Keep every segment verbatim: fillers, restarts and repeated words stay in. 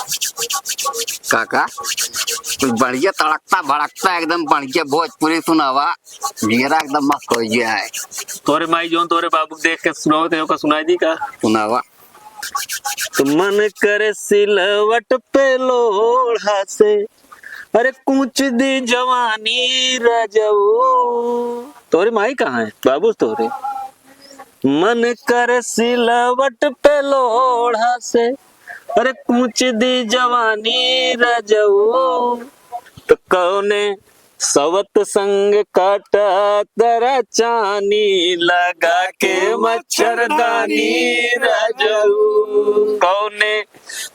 काका, कुछ बढ़िया तड़कता भड़कता एकदम बढ़िया भोजपुरी सुनावा, मेरा एकदम मस्त होइ गया है। तोरे माई जौन तोरे बाबू के देख के सुनावत है, ओका सुनाई दी का? सुनावा। तो मन करे सिलवट पे लोढ़ा से, अरे कूच दी जवानी रजऊ। तोरे माई कहाँ है? बाबू तोरे। मन करे सिलवट पे लोढ़ा से, अरे कूच दी जवानी रजऊ। तो कौने सवत संग काटा तरा चानी, लगा के मच्छरदानी रजऊ। कौने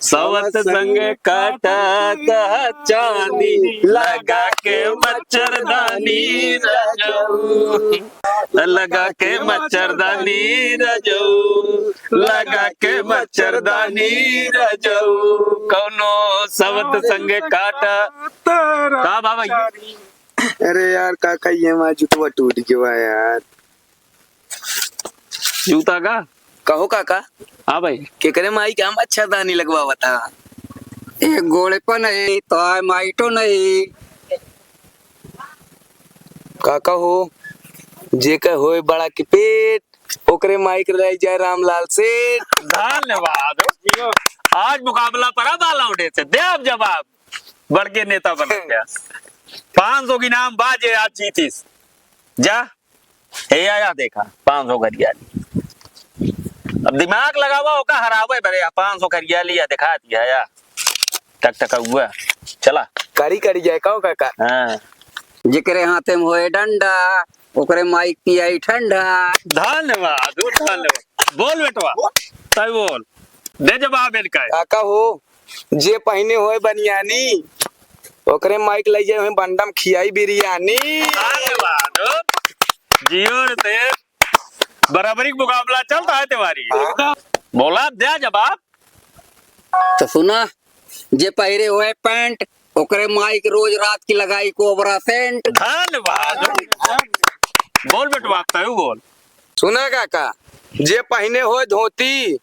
सवत संग काटा तरा चानी, लगा के मच्छरदानी रजऊ। लगा के मच्छरदानी रजऊ, लगा के मच्छरदानी रजऊ, कौनो सवत संग काटा। का बा भाई? अरे यार काका, ये हमार जूतवा टूट गया यार। जूता का? कहो काका। हाँ भाई। केकरे माई के हम मच्छरदानी लगवावत हा? एक गोड़े पर नहीं, तो आय माइटो नहीं। काका हो, जेकर होए बड़ा के पेट, ओकरे माई के रह जाए रामलाल सेठ। धन्यवाद हो। आज मुकाबला परा बा लौंडे से, दे अब जवाब। बड़के नेता बन गया। पाँच सौ के इनाम बा जे आज जीतिस। जा, हे आया देखा, पाँच सौ करिया। अब दिमाग लगावा, ओका हरावे बरे, पाँच सौ करिया लिया, दिखा दिया या। टक टक हुआ। चला। करी करी जाए, कहो काका। हाँ। जेकरे हाथे में होए डंडा, ओकरे माई पियाई ठंडा। धन्यवाद, ओ धन्यवाद। बोल बेटवा, तय बोल। दे जवाब इनका। काका हो, जे पहिने होए बनियानी, ओकरे माई के लइ जाए होए बंडम खियाई बिरयानी। धन्यवाद, ओ। जियो रे ते। बराबरी के मुकाबला चलता है तिवारी। हाँ। बोला, दे जवाब। तो सुना, जे पहिरे होए पैंट, ओकरे माई के रोज रात की लगाई कोबरा सेंट। धन्यवाद। बोल बेटवा, तू बोल। सुना काका, जे पहिने होए धोती,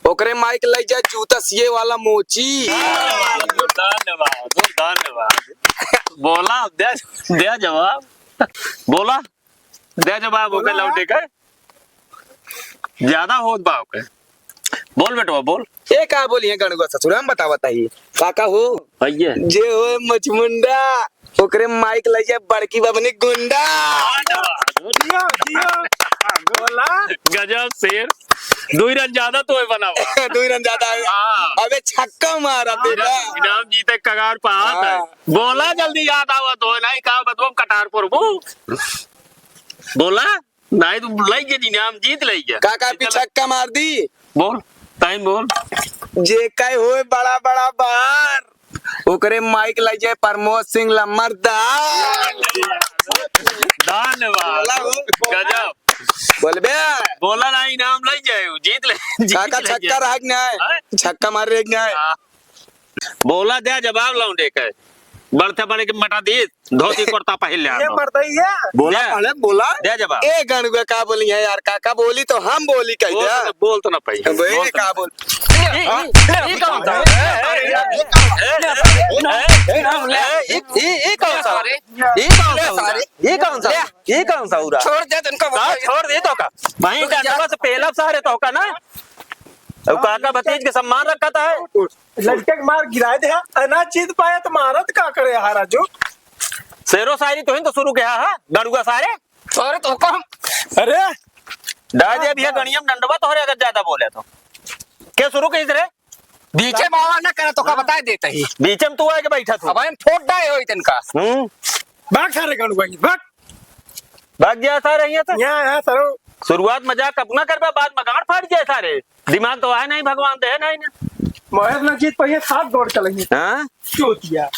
ओकरे माई के लइ जाए जूता सिए वाला मोची। धन्यवाद, धन्यवाद, धन्यवाद। बोला, दे, दे जवाब। बोला, दे जवाब, ओके बोला। लौटे के। ज्यादा होत बा ओके। बोल बेटवा, बोल। ए का बोली है गणुआ ससुर, हम बतावत ही। काका हो, भैया। जे होए मचमुंडा, ओकरे माई के लइ जाए बड़की बबनी गुंडा। जियो, जियो। बोला। गजब शेर। दुई रन ज्यादा तो है बनावा। दुई रन ज्यादा है। हाँ। अबे छक्का मारा बेटा। इनाम जीते कगार पे हाथ है। हाँ। बोला जल्दी याद आवा तो, नहीं का बतबम कटारपुर बू। बोला। नहीं, तू लइ गया जी, इनाम जीत लइ गया। काका, पी छक्का मार दी। बोल, टाइम बोल। जे कहे होए बड़ा बड़ा बार, ओकरे माई के लइ जाए प्रमोद सिंह लम्बरदार। धन्यवाद। बोला हो। गजब। बोलबे। बोला ना, इनाम लइ जाए, जीत ले, जीत काका, लइ छक्का जाए। रहा कि नहीं? हाँ? छक्का मार रहे कि नहीं? हाँ। बोला, दे जवाब लौंडे के। बढ़ते बढ़े के मटा दी, धोती कुर्ता पहिर ले ये आनो। मर्दई है। बोला दे। पहले, बोला। दे जवाब। ए गणुआ का बोली है यार, काका बोली तो हम बोली कह बोल दे। तो, बोल तो ना पाई। बोल बोल तो का ना। बोल। ये, ये, ये कौन सा? अरे, अरे, अरे, अरे, अरे, अरे, अरे, अरे, ये, ये, ये कौन सा? ये कौन सा हो रहा? ये कौन सा? ये कौन सा हो रहा? छोड़ दे, तुमको हाँ, बोल। छोड़ दे तो का? वहीं तो का जा। डंडवा से पहला सारे तो का ना? अब काका भतीज के सम्मान रखा था है। लड़के के मार गिराए दे, आ ना जीत पाए तो मारत का करे हा राजू? शेरो शायरी तो ही तो शुरू किया है, गड़ुआ सारे। अरे तो कम। अरे। डाल दे भैया गणियम डंडवा तोहरे अगर ज्यादा बोले तो। के शुरू कही रे? बीचे में आवा ना करे तो का बताए देता ही। बीचे में तू आके बैठा तू। अब हम फोड़ डाए हो इतन का। हम्म। भाग सारे गड़ुआ, भाग। भाग गया सारे यहाँ से। यहाँ, यहाँ सरो। शुरुआत मजाक अपना करबे, बाद में गांड फाड़ जाए सारे। दिमाग तो है नहीं, भगवान दे नहीं ना। महेश ना जीत पाइए, सात दौड़ चलेंगे। हाँ? चूतिया।